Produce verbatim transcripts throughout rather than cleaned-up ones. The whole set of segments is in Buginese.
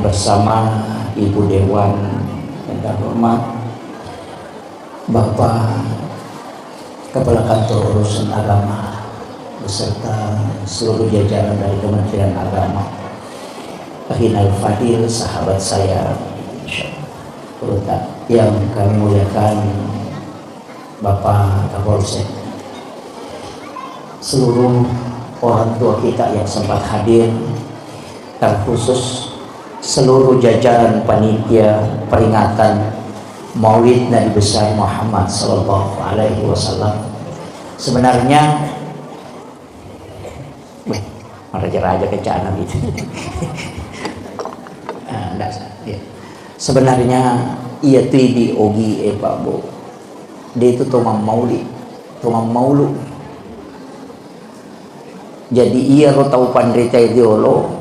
bersama Ibu Dewan yang terhormat, Bapak Kepala Kantor Urusan Agama beserta seluruh jajaran dari Kementerian Agama, Akhinal Fadil, sahabat saya, yang kami muliakan, Bapak Kapolsek, seluruh orang tua kita yang sempat hadir, terkhusus seluruh jajaran panitia peringatan Maulid Nabi Besar Muhammad Sallallahu Alaihi Wasallam. Sebenarnya, weh, maraja-raja kencana gitu. Ah, ndak sa-, iya. Sebenarnya, iya tu idi ogi e, Pak Bu. De tu to mammauli, to mammaulu. Jadi, iyaro tau panrita riolo,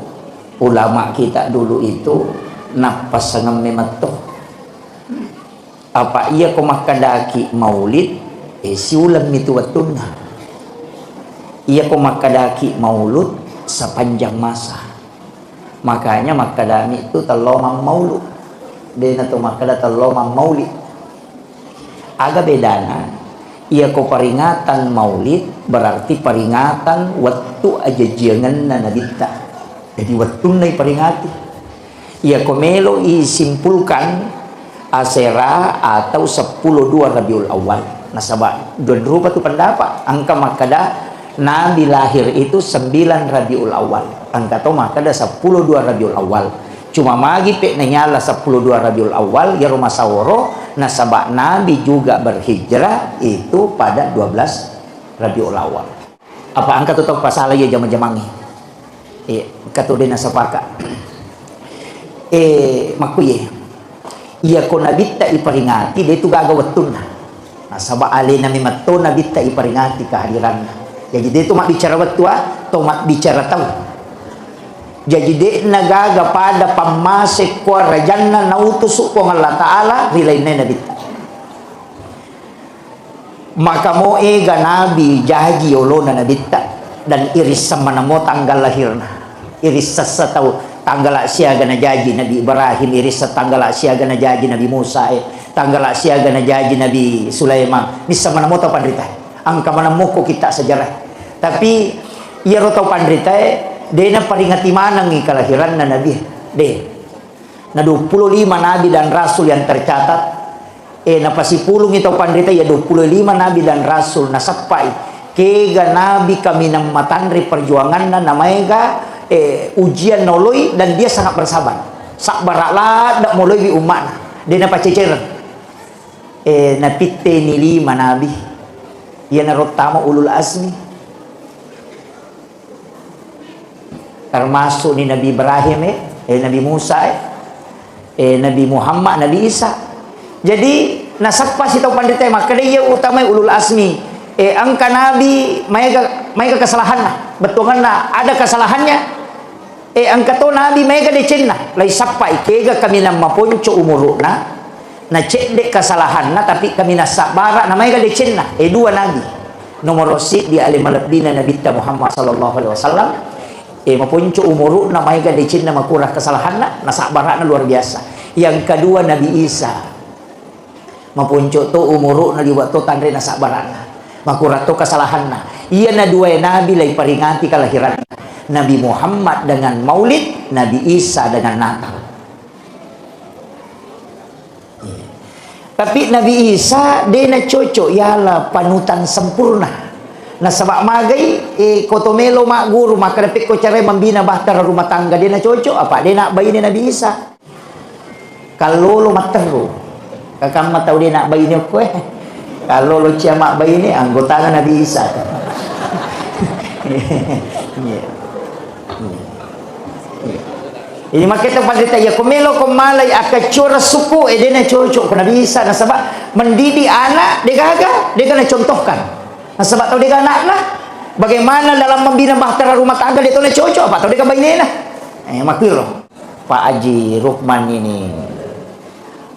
ulama kita dulu itu, nappasangeng memetto. Apa iya ko makkedaki maulid, eh, siuleng mitu wettunna. Iya ko makkedaki maulud, sepanjang masa. Makanya makkedami tu tello mammaulu. Dena tu makkeda tello mammauli. Aga bedana? Iya ko peringatan maulid berarti peringatan wettu ajajiangenna nabitta. Jadi wettunna iperingati. Iya ko melo isimpulkan asera atau seppulo dua Rabiul Awal. Nasaba dua rupa tu pendapat. Engka makkeda Nabi lahir itu sembilan Rabiul Awal. Engka to makkeda seppulo dua Rabiul Awal. Cuma magi pe nanyala seppulo dua Rabiul Awal, iyaro masaworo, nasaba Nabi juga berhijrah itu pada dua belas Rabiul Awal. Apa engka tu tau pasala iya jama-jamangnge? Eh, engka tu de nasapaka. Eh, makkuye. Iya ko nabitta iperingati, de tu gaga wettunna. Nasaba alena memetto nabitta iperingati kehadiranna. Jadi de tu mabbicara wettu, ah, to mabbicara tau. Jadi de'na gaga pada pammase ko arajanna nautusu Puang Allah Ta'ala ri lainna nabitta. Maka mo ega nabi jaji olona nabitta, dan irisseng maneng mo tanggal lahirna. Irissessa tau tanggala siaga najaji Nabi Ibrahim, irisseng tanggala siaga najaji Nabi Musa, eh, tanggala siaga najaji Nabi Sulaiman. Nisseng maneng mo tau panrita. Engka maneng mo ko kitta sejarah. Tapi iyaro tau panritae de naperingati manengngi kelahiranna Nabi. De. Na dua puluh lima nabi dan rasul yang tercatat. Eh, napasipulungngi tau panrita iya dua puluh lima nabi dan rasul nasappai. Kega nabi kaminang matanre perjuanganna namaega, eh, ujian naoloi dan dia sangat bersabar. Sabbara ladde moloiwi umma'na. De napacecereng. Eh, napitteni lima nabi. Iyanaro tama ulul azmi. Termasuk ni Nabi Ibrahim, eh, eh, Nabi Musa, eh, eh, Nabi Muhammad, Nabi Isa. Jadi, nasappa sitau panrita makkeda iya utamai ulul azmi. Eh, engka nabi maega, maega kesalahanna. Bettuanganna ada kesalahannya. Eh, engka to nabi maega decenna. Lai sappai kega kaminang maponco umuru'na. Na cedde kesalahanna, tapi kaminang sabbara na maega decenna. Eh, dua nabi. Nomoro siddi ale malebbina Nabitta Muhammad sallallahu alaihi wasallam. Eh, maponco umuru'na, maega decenna, makurang kesalahanna, na sabbara'na luar biasa. Yang kedua Nabi Isa. Maponco to umuru'na, liwa to tanre na sabbara'na. Makurang to kesalahanna. Iya na dua nabi lai peringati kelahiranna. Nabi Muhammad dengan Maulid, Nabi Isa dengan Natal. Tapi Nabi Isa de nacocok yala panutan sempurna. Nasaba magai, eh, ko to melo magguru, makkeda pekko carai mambina bahtera rumah tangga, de nacocok, apa de nabbaine Nabi Isa. Kallolo matteru. Kakamma tau de nabbaine okko, eh. Kallolo cia mabbaine, anggotana Nabi Isa. Iya. Iya. Jadi, makkeda panrita, iya, ko melo ko malai akkaccora suku, eh, de nacocok ko Nabi Isa, nasaba mendidik anak de gaga, de gaga nacontohkan. Nasaba tau de gaga anakna, bagaimana dalam membina bahtera rumah tangga de to nacocok, apa tau de gaga bainena. Eh, makkiro. Pak Haji Rukman ini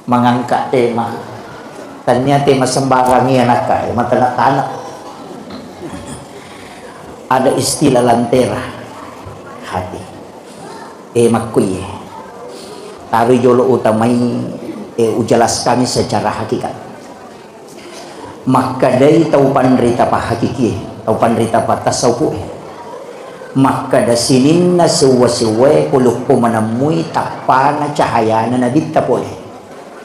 mengangkat tema. Tania tema sembarang iya nakka, eh, matana-tana. Ada istilah lentera hati. Eh, makkuye. Taroi jolo utamai, eh, ujelaskangi secara hakikat. Makkedai tau panrita pahakikie, tau panrita patasawufu'e. Makkeda sininna sewwa-sewwae polokko manemmui tappana cahayana nabitta pole.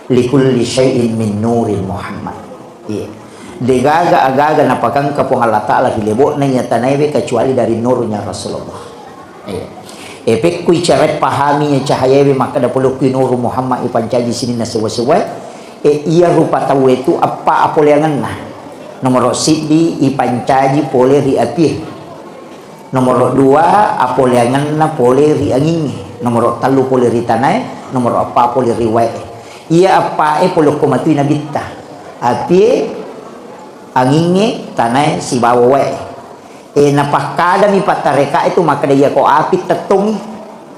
Likulli syai'in min nuri Muhammad. Iya. Degaga agaga napakangka Puang Allah Ta'ala ri lebo'na iya tanaewe kecuali dari nurnya Rasulullah. Iya. E, pekkui cara pahami cahayaewe makkeda polokkui nuru Muhammad ipancaji sininna sewwa-sewwae. E, iya rupa tauwe tu eppa apoleangenna. Nomoro siddi ipancaji pole ri apie. Nomoro dua apoleangenna pole ri angingnge. Nomoro tellu pole ri tanae. Nomoro eppa pole ri wae. Iya eppae polokko matui nabitta. Apie, angingnge, tanae, sibawa wae. E, napakkadami pattarekae tu makkeda, iyako api tettongngi,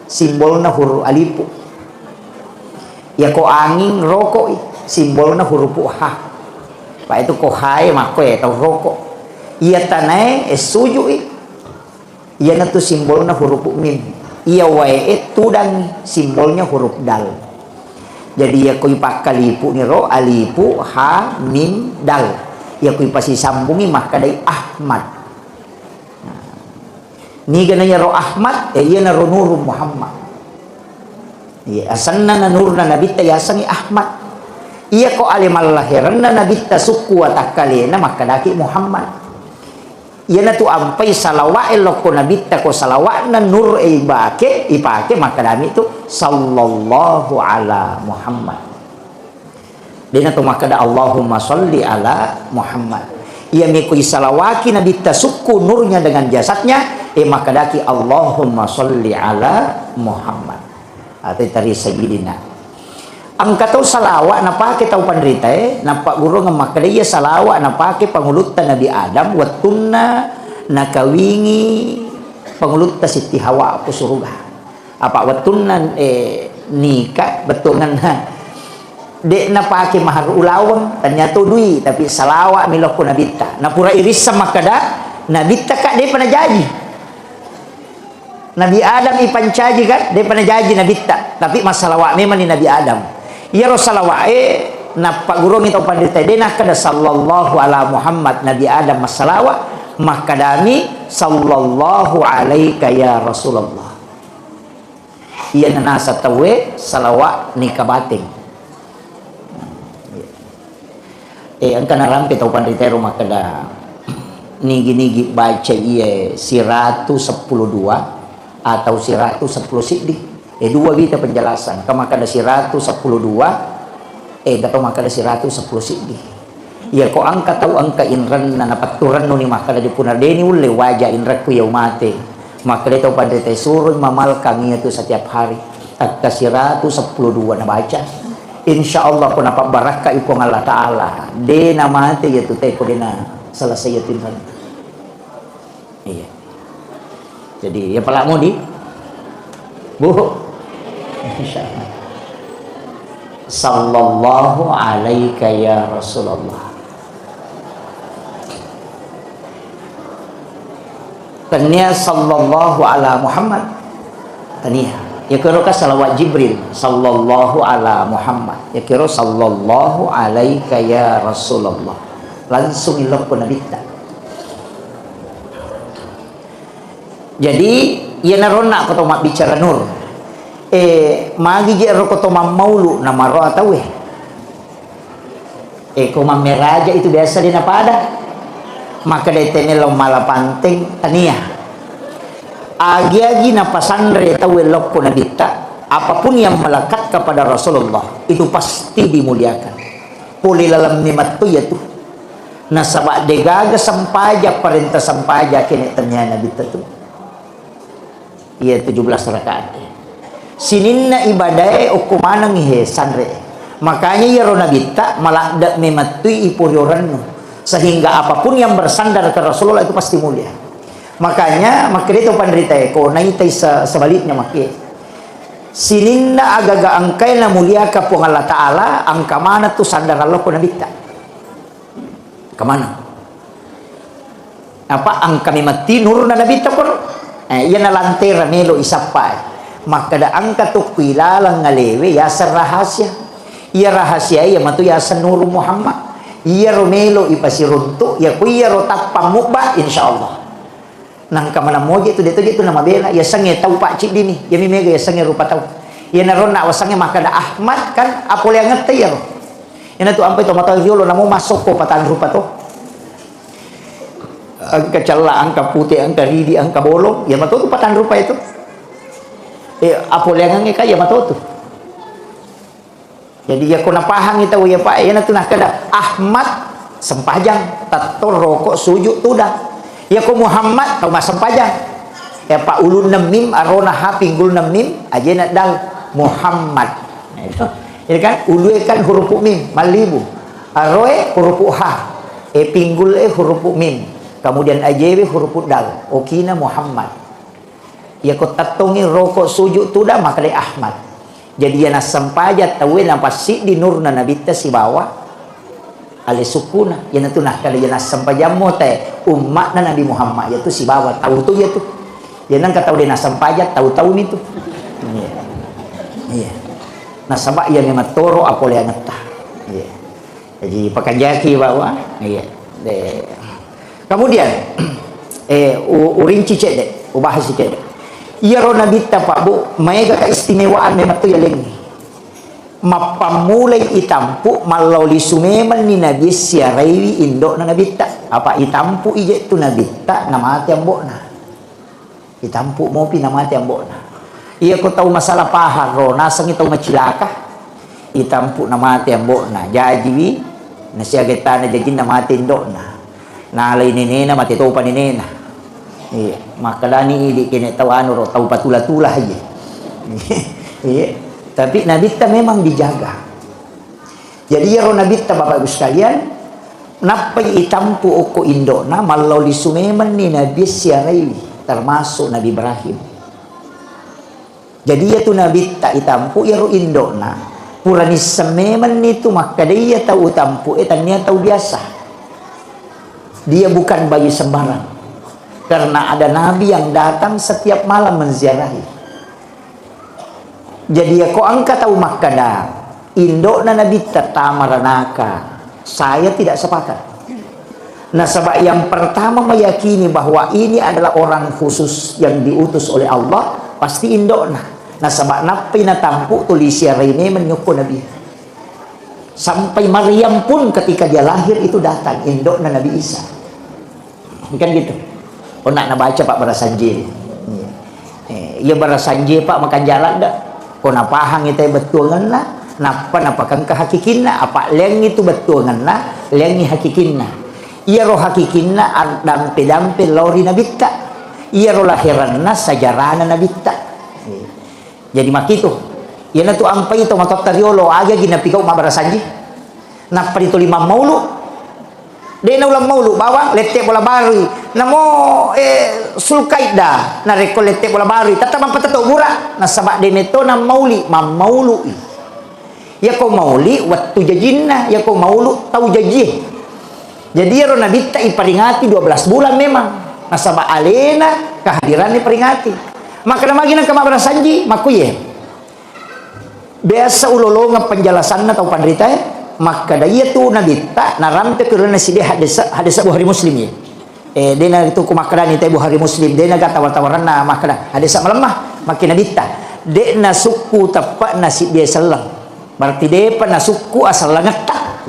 simbolna huruf alifu. Iyako anging roko'i, simbolna huruf H. Pa itu ko hae makko e tau roko. Iya tanae, e, suju'i. Iyanatu simbolna huruf mim. Iya wae e tudangngi, simbolnya huruf dal. Jadi iyako ipakkalifu niro, alifu, ha, mim, dal. Iyako ipasisambungi makkadai Ahmad. Nah, niga na iyaro Ahmad, e, iyanaro Nurun Muhammad. Iya, asenna na nurna nabitta yasengngi Ahmad. Iyako ale mallaherenna nabitta sukku watakkalena makkedaki Muhammad. Iyanatu ampai salawa'e lokko nabitta ko salawa'na nur e ibake, ipake makkedami tu sallallahu ala Muhammad. Dena to makkeda, "Allahumma sholli ala Muhammad." Iya meko isalawaki nabitta sukku nurnya dengan jasadnya, e makkedaki, "Allahumma sholli ala Muhammad." Atau tari sayyidina. Engka tau salawa napake tau panritae, napaggurungeng makkeda iya salawa napake pangulutta Nabi Adam wettunna nakawingi pangulutta Sitti Hawa ko suruga. Apa wettunna, eh, nika, bettuangenna de' napake mahar ulaweng, tania to dui, tapi salawa mi lokko nabitta. Napura irisseng makkeda, nabitta ka de'pa najaji. Nabi Adam ipancaji kan, de'pa najaji nabitta, tapi massalawa memang ni Nabi Adam. Iyaro salawa'e napaggurungi tau panrita de' nakkeda sallallahu ala Muhammad, Nabi Adam massalawa, makkedami sallallahu alaika ya Rasulullah. Iya nanasa tauwe salawa nika bateng. Eh, engka narampe tau panritaero makkeda, nigi-nigi baca iye siratu seppulo dua atau siratu seppulo siddi. Eh, dua wita penjelasan. Engka makkeda siratu seppulo dua, eh, engka to makkeda siratu seppulo siddi. Iya ko engka tau engka inrenna napettu rennuni makkeda, de' puna, de' ni ulle waja inrekku iya umate. Makkeda tau panrita, suroi mamalkang iya tu setiap hari. Takka siratu seppulo dua nabaca. Insya Allah ko napabbarakkai Puang Allah Ta'ala, de' namate iya tu te ko de' na selesai iya tu inrenna. Iya. Jadi, ya pala mudi. Bu. Insya Allah. Sallallahu alaika ya Rasulullah. Tania sallallahu ala Muhammad. Tania. Ya kiro ka salawat Jibril. Sallallahu ala Muhammad. Ya kiro sallallahu alaika ya Rasulullah. Langsung ilokko nabitta. Jadi, iyanaro onna ko to mabbicara nur. Eh, magi je ro ko to mammaulu namaro ataue. Eh, ko mammeraja itu biasa de' napada. Maka de' te melo mala panteng tania. Agi-agi napasanre taue lokko nabitta, apapun yang melekat kepada Rasulullah, itu pasti dimuliakan. Pole laleng memetto iya tu. Nasaba degaga sempaja, parenta sempaja kene tania nabitta tu. Iya tujuh belas rakaat. Sininna ibadae okko maneng he sanre. Makanya iyaro nabitta maladde memettui ipuriorennu. Sehingga apapun yang bersandar ke Rasulullah itu pasti mulia. Makanya makkeda to panritae ko naitai se-, sebaliknya makke. Sininna agaga engkae namuliakan Puang Allah Ta'ala, engka maneng tu sandaran lokko nabitta. Kemana? Apa engka memetti nurna nabitta koro? Eh, iya nalantera melo isappai. Makkeda engka tokko ilaleng alewe yaseng rahasia. Iya rahasia iya matu yaseng Nuru Muhammad. Iyaro melo ipasiruntu, iya ku iyaro tappa mubba, insyaallah. Nangka maneng moje tu, de' toje tu namabela, yasengnge tau pacciddini, iyami mega yasengnge rupa tau. Iyanaro na wasengnge makkeda Ahmad kan apoleangetta iyaro. Iyanatu ampai to matoa riolo namo massokko patang rupa to. Engka cella, engka pute, engka ridi, engka bolong, iya mato tu patang rupa itu. Eh, apoleangengnge ka iya mato tu. Jadi, iyako napahangi tau iya, Pak, iyanatu nakkeda, Ahmad sempajang, tettong roko sujud tudang. Iyako Muhammad, tau massempajang. Ya, Pak, ulunna mim, arona ha, pinggulna mim, ajena dal, Muhammad. Nah, itu. Jadi kan, ulue kan hurupu mim, mallibu. Aroe hurupu ha, e pinggul e hurupu mim. Kemudian ajewe hurupu dal. Okina Muhammad. Iyako tettongngi roko sujud tudang, makkeda Ahmad. Jadi, iya nassempajang tauwe napassiddi nurna Nabitta sibawa ale sukkuna. Iyanatu nakkeda iya nassempajammo tae umma'na Nabi Muhammad, iyatu sibawa tau tu iyatu. Iya nengka tau de' nassempajang, tau-taumi tu. Iya. Iya. Nasaba iya memang toro apoleangetta. Iya. Jadi, pakanjaki bahwa, iya. De-, kemudian, eh, u-, urinci cedde, ubahasi cedde. Iyaro Nabitta, Pak, Bu, maega keistimewaan memang tu yalengngi. Mappammulai itampu, mallao lisu memenni Nabi siaraiwi indo'na Nabitta. Apa itampu ije tu Nabitta, namate ambo'na. Itampu mopi namate ambo'na. Iyako tau masalah pahang ro, nasengngi tau macilaka. Itampu namate ambo'na, jajiwi, nasiaga tana jajinna mate indo'na. Nalai nenena, mate topa nenena. Iya, makkedani idi kene tau anu ro, tau patula-tula aja. Iya, tapi Nabitta memang dijaga. Jadi, iyaro Nabitta, Bapak Ibu sekalian, nappai itampu okko indo'na, mallao lisu memenni Nabi siaraiwi, termasuk Nabi Ibrahim. Jadi, iyatu Nabitta itampu, iyaro indo'na, pura nisseng memenni tu makkeda iya tau utampu e, tania tau biasa. Dia bukan bayi sembarang. Karena ada nabi yang datang setiap malam menziarahi. Jadi, iyako engka tau makkeda, indo'na Nabitta tama ranaka, saya tidak sepakat. Nasaba yang pertama meyakini bahwa ini adalah orang khusus yang diutus oleh Allah, pasti indo'na. Nasaba nappai natampu tuli siarai memeng nyokko Nabi. Sampai Maryam pun ketika dia lahir itu datang, indo'na Nabi Isa. Kan gitu. Onna nabaca, Pak, barasanje. Iya. Eh, iya barasanje, Pak, makanjala da. Ko napahangi tae bettuangenna, nappa napakengka hakikinna, apa leangi tu bettuangenna, leangi hakikinna. Iyaro hakikinna addampe-dampe lao ri Nabitta. Iyaro lahiranna sajarana Nabitta. Iya. Jadi makkitu. Iyanatu ampai to matotta riolo, agagi napigau mabbarasanji. Nappa dituli mammaulu. De' naulang maulu bawang, lette bola barui. Namo, eh, Sulkaida, narekko lette bola barui, tette mampettetto gura, nasaba de' metto nammauli, mammaului. Iyako mauli wettu jajinna, iyako maulu tau jajie. Jadi iyaro Nabitta iparingati dua belas bulan memang. Nasaba alena kehadiranna iparingati. Makkeda magi nengka mabbarasanji, makkuye. Biasa ulolongeng penjelasanna tau panritae, makkeda iyatu Nabitta narampe ko ri lalenna siddi hadese, hadese Bukhari Muslim ye. Eh, de'na tu ku makkedani te Bukhari Muslim, de'na ga tawar-tawaranna makkeda hadese malemma, makkeda Nabitta. De'na sukku teppe'na siddi selleng. Berarti de'pa nasukku asellengetta.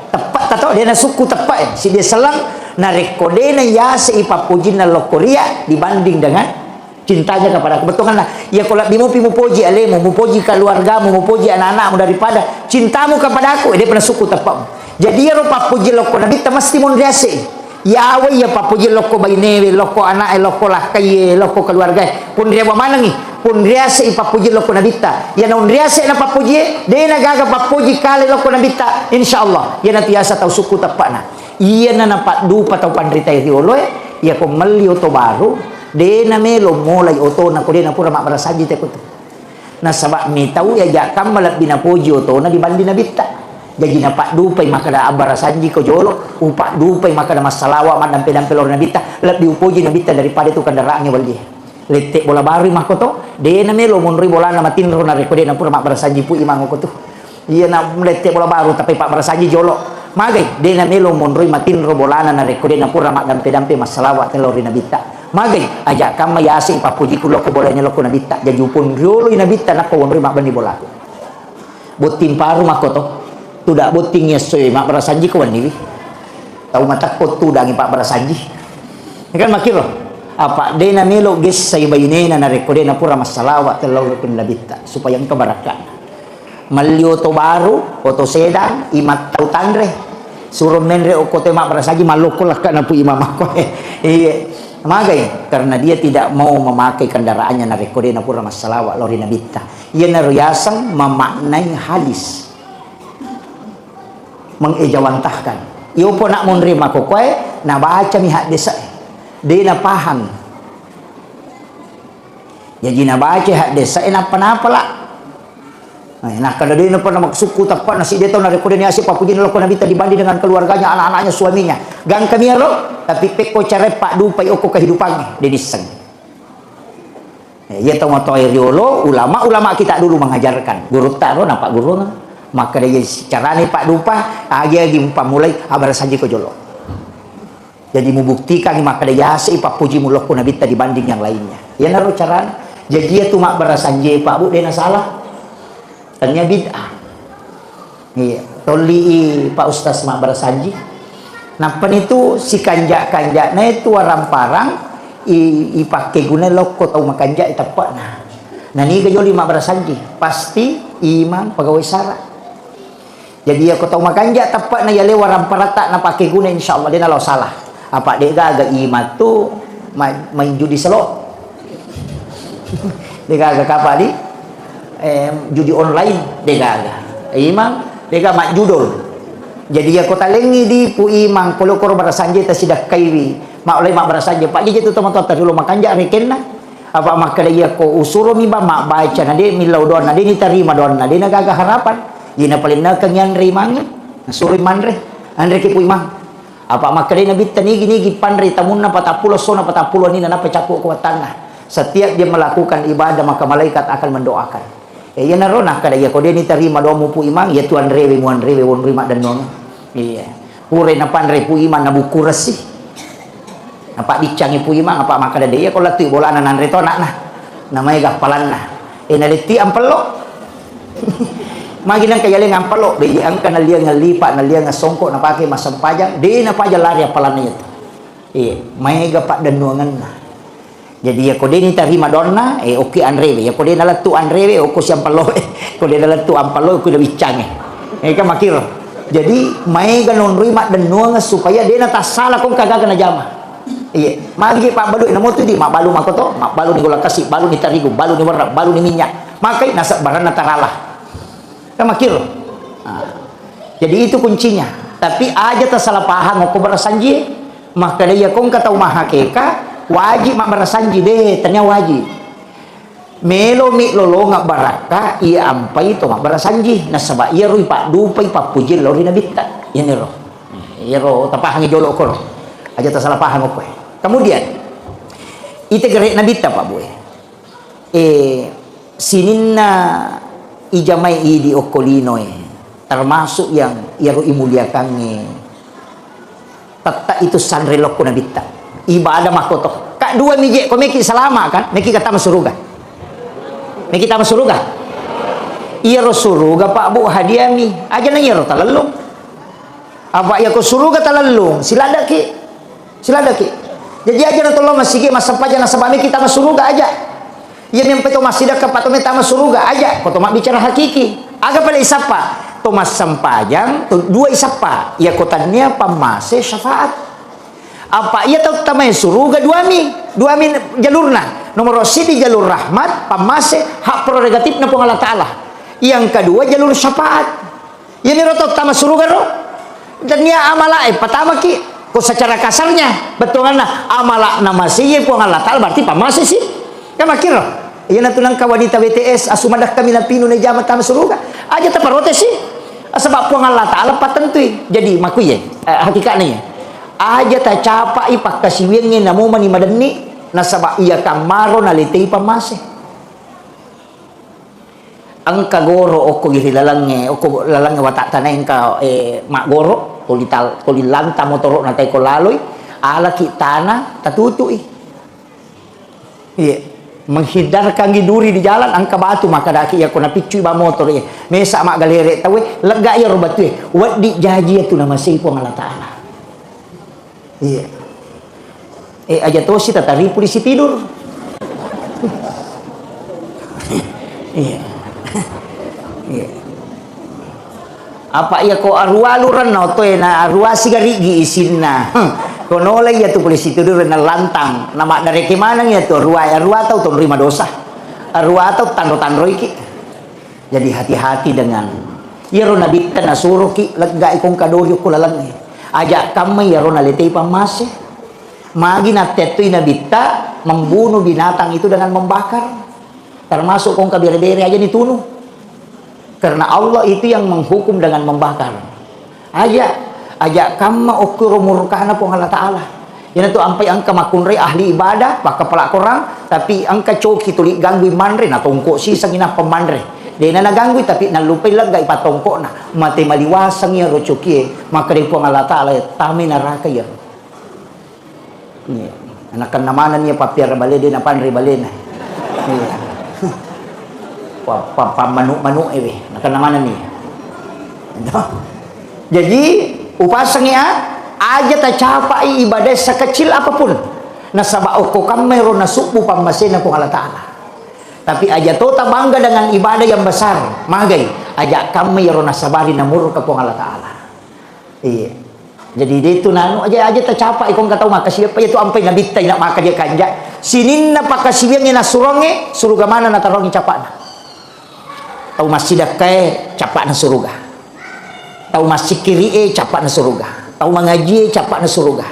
Teppe'ta to, de'na sukku teppe'e, siddi selleng. Narekko de'na yase i pappojinna lokko ria dibanding dengan cintanya kepadaku. Bettuangenna, iyako lebbi mupi mupoji alemu, mupoji keluargamu, mupoji anak-anakmu daripada cintamu kepadaku, eh, de'pa nasukku teppe'mu. Jadi iyaro pappoji lokko Nabitta mesti monriase. Yawa iya pappoji lokko bainewe, lokko ana'e, lokko lakkaiye, lokko keluargae. Ponriawa manengi, ponriase i pappoji lokko Nabitta. Iyana onriase na pappojie, de'na gaga pappoji kale lokko Nabitta, insyaallah. Iyanatu yasa tau sukku teppe'na. Iyana napaddupa tau panritae rioloe, iyako melli oto baru, de'na melo molai otona ko de'na pura mabbarasanji te ko tu. Nasaba mitau iya jakkamma lebbi napoji otona dibanding Nabitta. Jaji napaddupai makkeda abbarasanji ko jolo, upaddupai makkeda massalawa maddampe-dampe lao ri Nabitta, lebbi upoji Nabitta daripada tu kendaraangnge wellie. Lette bola baru makko to, de' namelo monroi bolana matinro narekko de' napura mabbarasanji Pu Imang ko tu. Iya na lette bola baru, tapi pabbarasanji jolo. Magai, de' namelo monroi matinro bolana narekko de' napura maddampe-dampe massalawa telo ri Nabitta. Magai, aja kamma yase' ipappujiku lokko bolanya lokko Nabitta. Jaji uponrioloi Nabitta nappa wonroi mabbenni bolaku. Botting paru makko to. Tuda botting esso e mabbarasanji ko wenniwi. Tau matakko tudangi pabbarasanji. Kan makkiro. Apa de' namelo gessai bainena narekko de' napura massalawa telo ri Nabitta supaya engka barakka'na. Melli oto baru, oto sedang, imattau tanre. Suro menre okko te mabbarasanji mallokko lakka'na Pu Imang makko. Iya. Magai, karena dia tidak mau memakai kendaraannya narekko de' napura massalawa lao ri Nabitta. Iyanaro yaseng memaknai hadis. Mengejawantahkan. Iyopo nak monri makokoe, nabacami haddese'e. De' napahang. Jaji nabaca haddese'e nappa napala. Eh, nakkeda de' napernah maksudku teppa'na sidde tau narekko de' niase' pappujinna lokko Nabitta dibanding dengan keluarganya, anak-anaknya, suaminya. Gangkami ero, tapi pekko cara paddupai okko kehidupannya, de' nisseng. Eh, iya tau matoa riolo, ulama-ulama kita dulu mengajarkan. Gurutta ro napagguruang. Makkeda iya carana paddupa, agi-agi mupammulai, abbarasanji ko jolo. Jadi mubuktikangi makkeda yase' ipappuji mulokku Nabitta dibanding yang lainnya. Iyanaro carana. Jaji iya tu mabbarasanji Pak Bu de' nasalah. Tania bid'ah. Iya, tolli i Pak Ustaz mabbarasanji. Nappani tu sikanja-kanja'na itu warang-parang i, ipakkeguna lokko tau makanja' i teppa'na. Naniga joli mabbarasanji, pasti imang pegawai sara. Jadi, iyako tau makanja' teppa'na iyaleng waramparatta napakkeguna, insyaallah de' nalao salah. Apa' de' gaga imang tu ma-, main judi selo'. De' gaga kapang di, eh, judi online, de' gaga. Imang, de' gaga majjudol. Jadi, iyako talengngi di Pu Imang, ko lokoro barasanji tasidakkaiwi. Maulai mabbarasanji, Pak, jaji tu tomatoatta riolo makanja' rekenna. Apa' makkeda iyako usuromi bang mabbaca, na de' millau doanna, de' nitarima doanna, de' nagaga harapan. Ina paling nakeng yanre imangnge, nasuroi manre. Anreki Pu Imang. Apa' makkedai Nabitta, nigi-nigi panrei tamunna patappulo essona patappulo wenninna nappa cappu' ko wattanna. Setiap dia melakukan ibadah, maka malaikat akan mendoakan. E, iyanaro nakkeda, iyako de' nitarima doammu Pu Imang, iyatu anrewe muanrewe wonroi maddennuang. Iya. Purai napanre Pu Imang nabukkuressi. Napabbiccangi Pu Imang, apa' makkeda de', iyako lettui bolana nanre to ana'na. Namaega appalanna. E, naletti ampello. Magi nengka yaleng ampello, beji engka naliang lipa', naliang songko' napake massempajang, de' napajang lari appalanna iyatu. Iya, maega paddennuangenna. Jadi, iyako de' nitarima doanna, eh, okki anrewe. Iyako de' nalettu anrewe, okko si ampelloe. Ko de' nalettu ampelloe, okki nabiccangi. Eh, kan makkiro. Jadi, maega nonroi maddennuang supaya de' natassala ko engka gaga najama. Iya, magi pabbalu, namotu di mabbalu makoto, mabbalu ni gula kasi, balu ni tarigu, balu ni werra, balu ni minyak. Makai nasabbaranna tarala. Kan makkiro. Nah, jadi itu kuncinya. Tapi aja tasalah paham okko barasanji. Makkeda iyako engka tau mahakeka, wajib mabbarasanji, de', tania wajib. Melomi lolongeng barakka, iya ampai to mabbarasanji. Nasaba' iyaro ipaddupai pappuji lao ri Nabitta. Iyaniro. Iyaro tapahangi jolo koro. Aja tasalah paham okko. Kemudian, ite gere' Nabitta, Pak Bu, e. Eh, sininna ijamai idi okko linoe, termasuk yang iyaro imuliakangnge, tette' itu sanre lokko Nabitta. Ibadah makkoto. Ka' dua mi je', ko meki salama' kan, meki ka tama suruga. Meki tama suruga. Iyaro suruga, Pak Bu, hadiah mi. Aja na iyaro talellung. Apa' iyako suruga talellung, siladdaki. Siladdaki. Jaji aja na tollo masigi massempajang nasaba' meki tama suruga aja. Iya mempe to massidakka pa' to me tama suruga aja. Ko to mabbicara hakiki. Aga pale isappa? To massempajang, to dua isappa. Iyako tania pammase syafaat. Apa' iya tau tamae suruga duami. Duami jalurna. Nomoro' siddi jalur rahmat, pammase, hak prerogatifna Puang Allah Ta'ala. Yang kedua jalur syafaat. Iyaniro tau tama suruga ro. Tania amala' e patamaki. Ko secara kasarnya, bettuanna amala' namasei Puang Allah Ta'ala berarti pammase si. Kan makkiro. Iyanatu nengka wanita W T S, asu madakka mi napinu najama tama suruga. Aja taparotesi. Sebab Puang Allah Ta'ala patentui. Jadi, makuye, eh, hakikatnya ya. Aja tacapai pakkasiwiangnge namomani madenni. Nasaba iya kammaro naletei pammase. Engka goro okko ri lalengnge, okko lalengnge watattana engka, eh, maggoro, tuli tal-, tuli lanta motoro'na taiko laloi, alaki tana, tatutui. Iya. Menghindarkangi duri di jalan, engka batu, makkadaki iya ko napiccui ba motor, iya. Mesa maggalere tauwe, lega iyaro batue, weddi jaji iya tu namasei Puang Allah Ta'ala. Iya. Eh, aja tosi tataripu di Sitidur. Iya. Iya. Apa iya ko arualu renna otoe na arua sigarigi isinna. Ko nola iya tu pole Sitidur renna lantang. Na maddareke maneng iya tu arua, arua tau tonroi madosa. Arua tau tanro-tanroiki. Jadi hati-hati dengan iyaro nabitta nasuroki leggai kongka dori okko lalengnge. Aja kamma iyaro naletei pammase. Magi nattettui nabitta membunuh binatang itu dengan membakar. Termasuk kongka bere-bere aja ditunu. Karena Allah itu yang menghukum dengan membakar. Aja, aja kamma okkuro murkana Puang Allah Ta'ala. Iyanatu ampai engka makkunrai ahli ibadah, pakkapala korang, tapi engka coki tuli ganggui manre, natongko siseng inappa manre. Dena naganggui, tapi nallupai leggai patongkokna. Mate maliwaseng iyaro cokie, makkeda Puang Allah Ta'ala, tamai neraka iyaro. Iya. Nakenna manenni iya pappiara bale, de napanre balena. Iya. Pa-, pa-, pammanu-manu ewe. Nakenna manenni. Jadi, upasengi a, aja tacapai ibadah sekecil apapun. Nasaba okko kammero nasubbu pammasena Puang Allah Ta'ala. Tapi aja to tabangga dengan ibadah yang besar. Magai, aja kamme iyaro nasabari namurka Puang Allah Ta'ala. Iya. Jadi, de tu nanu aja, aja tacapai kongka tau makkasiwiang, apa iya tu ampai nabitta ina maka dia kanja. Sininna pakkasiwiangnge nasurongnge, suruga mana natarongi capana. Tau massidakkae, capana suruga. Tau massikkiri'e, capana suruga. Tau mangajie, capana suruga.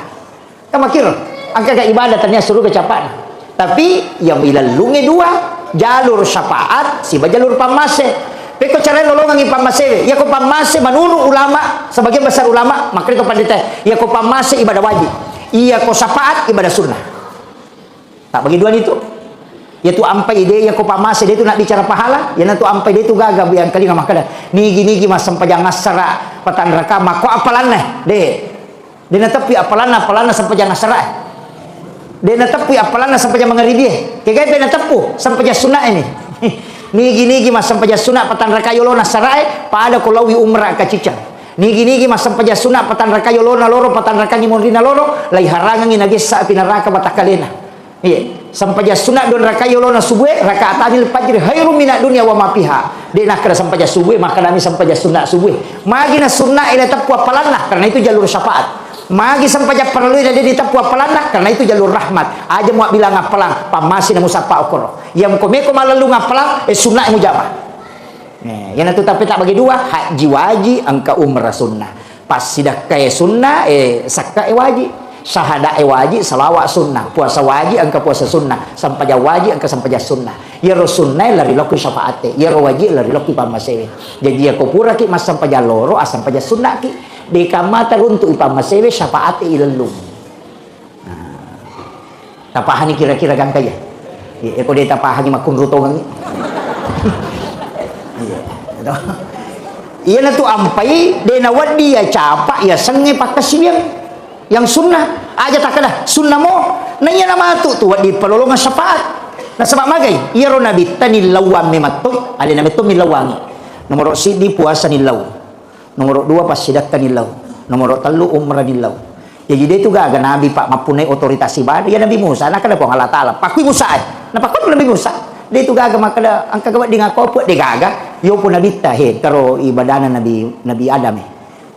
Kan makkiro, engkaga ibadah tania suruga capana. Tapi yang ilellungnge dua, jalur syafaat siba jalur pammase. Pekko carana lolongengngi pammasewe? Iyako pammase menurut ulama, sebagian besar ulama, makkedai to pandita, iyako pammase ibadah wajib. Iyako syafaat ibadah sunnah. Tak bagi dua itu. Iyatu ampai de, iyako pammase de tu nak bicara pahala, iyanatu ampai de tu gaga buyangkalinga makkeda, nigi-nigi massempajang assara patanraka makko appalanna, de. De nateppui appalanna, appalanna sempajang asarae. De nateppui appalanna sempajang mangaribie. Kegai pe nateppu, sempajang sunnae ni. Nigi-nigi massempajang sunna patanraka yolona asarae, pada ko laowi umrah kacicang. Nigi-nigi massempajang sunna patanraka yolona loro, patanrakangi monrina loro, laiharangangi nabissa api naraka batakkalena. Iya, sempajang sunna dua rakaat yolona subue, rakaatanil fajri khairum minad dunya wa ma fiha. De nakkeda sempajang subue, makkedami sempajang sunna subue. Magi na sunna ele teppu appalanna, karena itu jalur syafaat. Magi sempajang parellue na de diteppu appalanna, karena itu jalur rahmat. Aja muabbilang appalang, pammasi na musappa okkoro. Iya muko meko malellung appalang, eh, sunna mujama. Eh, iyanatu tapi tak bagi dua, haji wajib, engka umrah sunnah. Passidakkae sunnah, eh, sakkae wajib. Syahadae wajib, salawat sunnah. Puasa wajib, engka puasa sunnah. Sempajang wajib, engka sempajang sunnah. Iyaro sunnae lari lokki syafaatte. Iyaro wajib lari lokki pammasewe. Jadi, iyako puraki massempajang loro, assempajang sunnaki. De kamma taruntu'i pammasewe, syafaatte ilellung. Nah. Tapahani kira-kira gangka ya? Iya, ko de tapahangi makkunru tongengi. Iya, to. Iyanatu ampai, de nawedding iya capa, iya sengnge pakkasiwiang. Yang sunnah, aja takkeda, sunnah mo. Na iya namatu tu wedding palolongeng syafaat. Nasaba magai, iyaro nabitta nillauang memettoi, alena metto millauangi. Nomoro siddi puasa nillau. Nomoro dua, passidakka nillau. Nomoro tellu, umrah nillau. Jadi, de tu gaga nabi, Pak, mappunnai otoritas ibadah, ya Nabi Musa, nakkeda Puang Allah Ta'ala, pakkui Musa, eh. Napakkoi Nabi Musa. De tu gaga makkeda, engka ga wedding akko, de gaga. Yo pu nabitta, he, karo ibadana Nabi, Nabi Adam, eh.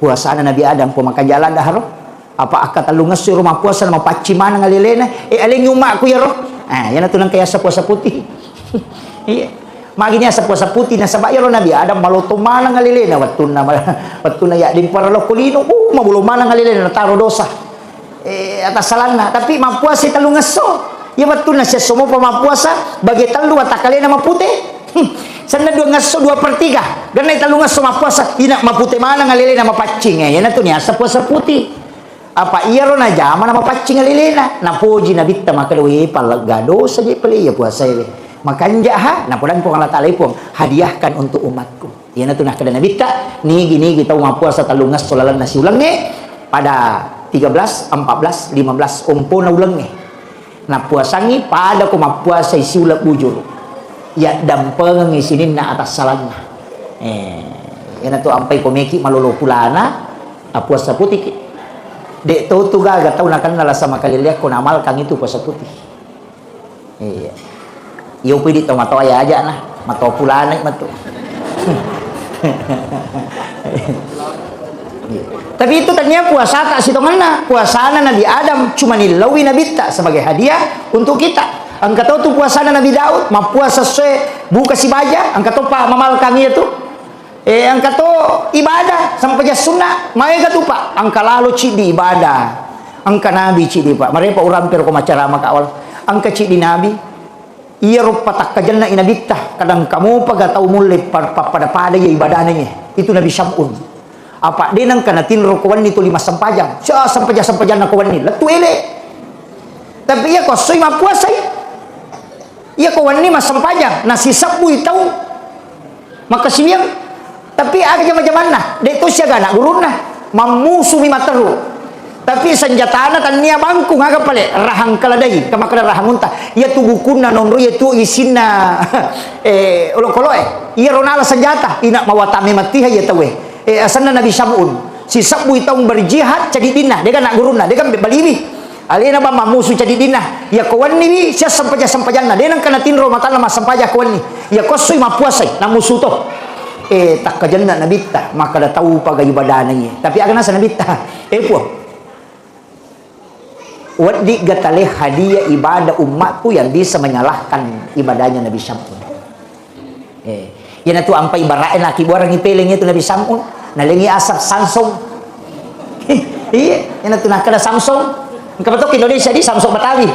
Puasana Nabi Adam, po maka jalan daharo. Apa akka tellungesso ro mappuasa, na mapaccing maneng alelena, eh, alengi ummakku iyaro. Ah, iyanatu nengka yasa puasa putih. Iya. Magi niasa puasa putih, nasaba iyaro Nabi Adam maloto maneng alelena wettunna, wettunna yadding para lokko lino, uh, mabulo maneng alelena, nataro dosa. Eh, atassalanna, tapi mappuasa tellungesso. Iya wettunna siesso mopa mappuasa, bage tellu watakkalena mapute. Hmm. Senna dua ngesso, dua per tiga. Genna tellungesso mappuasa, ina mapute maneng alelena mapaccing. Eh, iyanatu niasa puasa putih. Apa iyaro najama namapaccing alelena, napoji Nabitta makkeda, "We, pallegga dosa je pale iya puasae we. Makanja ha, napodang Puang Allah Taala, Puang, hadiahkan untuk umatku." Iyanatu nakkeda Nabitta, nigi-nigi tau mappuasa tellungesso lalenna siulengnge, pada tiga belas, empat belas, lima belas ompona ulengnge. Nappuasangngi pada ko mappuasai siuleng bujuru. Yaddampengengngi sininna atassalanna. Eh, iyanatu ampai ko meki malolo pulana, appuasa putiki. Dek to tu gaga tau nakenna lasa makaleleakko naamalkan itu puasa putih. Iya. Iyo pidi to matoa ya aja nah, matoa pulana matu. Tapi itu tania puasa tak sitongenna. Puasana Nabi Adam cuma nillaui Nabitta sebagai hadiah untuk kita. Engka to tu puasana Nabi Daud, mappuasa soe buka sibaja, engka to pa mamalkang iya tu. Eh, engka to ibadah, sempajang sunna, maega tu pa. Engka lalo ciddi ibadah. Engka nabi ciddi pa. Marepa urampe ro ko macarama ka awal. Engka ciddi nabi. Iyaro patakkajenna i Nabitta, kadang kamopa ga tau mulle pa-, pappada-pada iya ibadana iye. Itu Nabi Syam'un. Apa de nengka natinro ko wenni tuli massempajang. Sia sempajang-sempajanna ko wenni, lettu ele. Tapi iya ko essoi mappuasai. Iya ko wenni massempajang, nasisebbui tau. Makkasiwiang, tapi aga jama-jamanna, de to siaga anak gurunna, mammusumi matteru. Tapi senjatana tania bangkung, aga pale, rahang keledai, ka makkeda rahang unta. Iya tu bukunna nonro, iya tu isinna, eh, olokoloe. Iya ro nala senjata, ina mawatame matiha iya taue. Eh, asenna Nabi Syam'un. Sisebbui taung berjihad, cadiddinna, dega anak gurunna, dega baliwi. Alena bang mammusu cadiddinna. Iya ko wenniwi, sia sempajang-sempajanna. De nengka natinro matanna massempajang ko wenni. Iya ko essoi mappuasai, namusu to. Eh, takkajenna Nabitta, makkeda tau paga ibadana iye. Tapi aga nasa Nabitta? Eh, Puang. Weddigga tale hadiah ibadah umatku yang bisa menyalahkan ibadahnya Nabi Syam'un. Eh, iyanatu ampai ibara'e nakibuarangi peleng itu Nabi Syam'un, nalengi asap Samsung. Iya, iyanatu nakkeda Samsung. Engka betul Indonesia di Samsung Betawi.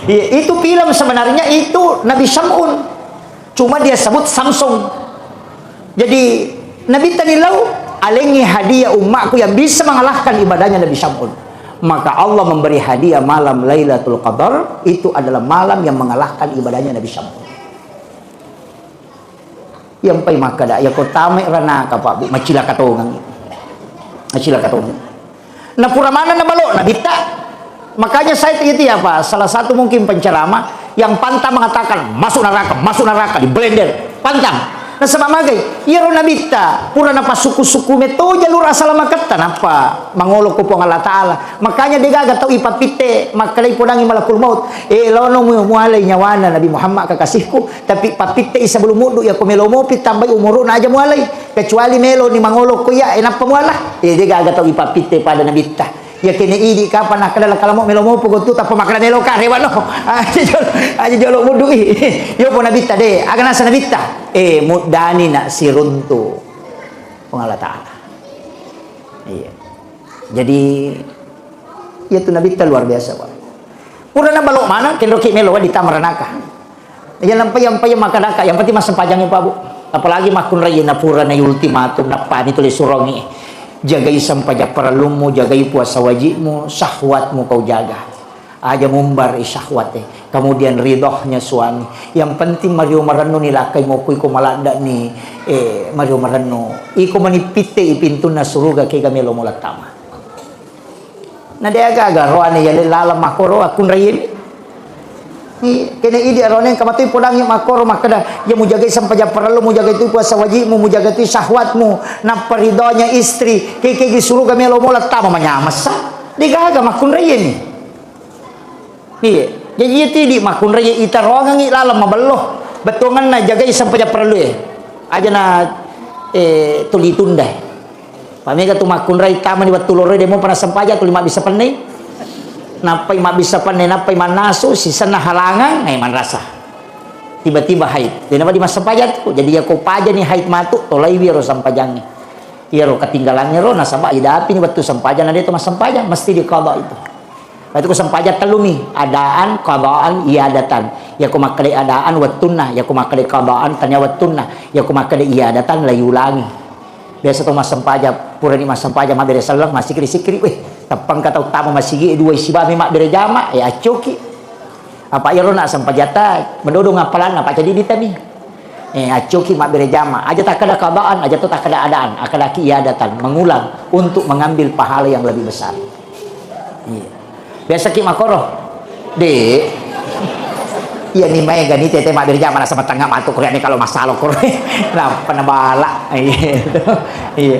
Iya, itu film sebenarnya itu Nabi Syam'un. Cuma dia sebut Samsung. Jadi, Nabi tanillau, alengi hadiah umatku yang bisa mengalahkan ibadahnya Nabi Syam'un. Maka Allah memberi hadiah malam Lailatul Qadar, itu adalah malam yang mengalahkan ibadahnya Nabi Syam'un. Yang pai makkada, ya ko tamai ranaka, Pak, Bu, macilaka tongang. Macilaka tongang. Na pura maneng na balo, Nabitta. Makanya saya itu apa, salah satu mungkin penceramah yang pantang mengatakan, "Masuk neraka, masuk neraka," di blender. Pantang. Nasaba magai, iyaro Nabitta, pura napassuku-suku metto jalur asalamaketta, nappa mangolo ko Puang Allah Ta'ala. Makanya degaga tau ipappitte, makkalai podangi malakul maut. Eh, lono mu-, mualai nyawana Nabi Muhammad kekasihku, tapi pappitte i sebelum muddu, ya ko melo mopi tambai umuruna aja mualai. Kecuali melo ni mangolo ko iya, e, nappa muala. E, de gaga tau ipappitte pada Nabitta. Ya kene idi kapang nakkeda lakkalamo melo mopo gottu tappa makkeda melo ka rewa no. Aja jolo, aja jolo mudui. Yo po Nabitta de, aga nasa Nabitta? E, muddani na siruntu Puang Allah Ta'ala. Iya. Jadi, iya tu Nabitta luar biasa, Pak. Purana balo mana, kenroki melo di tamaranaka. Iya, nampai, yampai, makadaka, yang penting massempajangi, Pak, Bu. Apalagi makkunrai na pura na ultimatum, nappani tuli surongi. Jagai sempajang parellummu, jagai puasa wajibmu, syahwatmu kau jaga. Aja mumbar syahwat, eh. Kemudian ridhonya suami. Yang penting mario marennu ni lakkai mokui ko maladda ni, eh, mario marennu. Iko manipitte i pintunna suruga kega melo mulattama. Na de aga-aga roane yale laleng makkoro akkunraiemi. Iya, kene idi arone engka matoi podangi makkoro makkeda, iya mujagai sempajang parellu, mujagai tu puasa wajibmu, mujagai tu syahwatmu, nappa ridhonya istri, kekegi suruga melo mola tama manyamessa. De gaga makkunraiemi. Iya, jadi iya tidi makkunrai itaroangengi laleng mabello. Bettuangenna jagai sempajang parellu e. Aja na, eh, tuli tunda. Pamega tu makkunrai tamani wettu loroi demo pana sempajang tuli mabbissa pennei. Nappai mabbissa pennei, nappai mannasu, sisenna halangang, eh, manrasa. Tiba-tiba haid. Dena di massempajang tu. Jadi yako pajani haid matu, tolaiwi ro sempajangnge. Iyaro ketinggalangnge ro, nasaba idapini wettu sempajang na de to massempajang, mesti diqada itu. Berarti ko sempajang tellumi, adaan, qadaan, iadatan. Yako makkeda adaan wettunna, yako makkeda qadaan tania wettunna, yako makkeda iadatan la yulangi. Biasa to massempajang, purani massempajang mabbere selleng, massikiri-sikiri, weh, teppangka tau tama masigi dua sibawa mabbere jama, eh, accoki. Apa iyaro na sempajatta, medodo ngappalanna, apa jadi ditami. Eh, accoki mabbere jama, aja takkeda kabaan, aja to takkeda adaan, akkadaki iadatan, mengulang untuk mengambil pahala yang lebih besar. Iya. Biasa ki makoro. Dek. Iya ni maega ni tete mabbere jama, nasaba tengnga matu kore ni kalau masalo kore. Nappa nabala. Iya. Iya.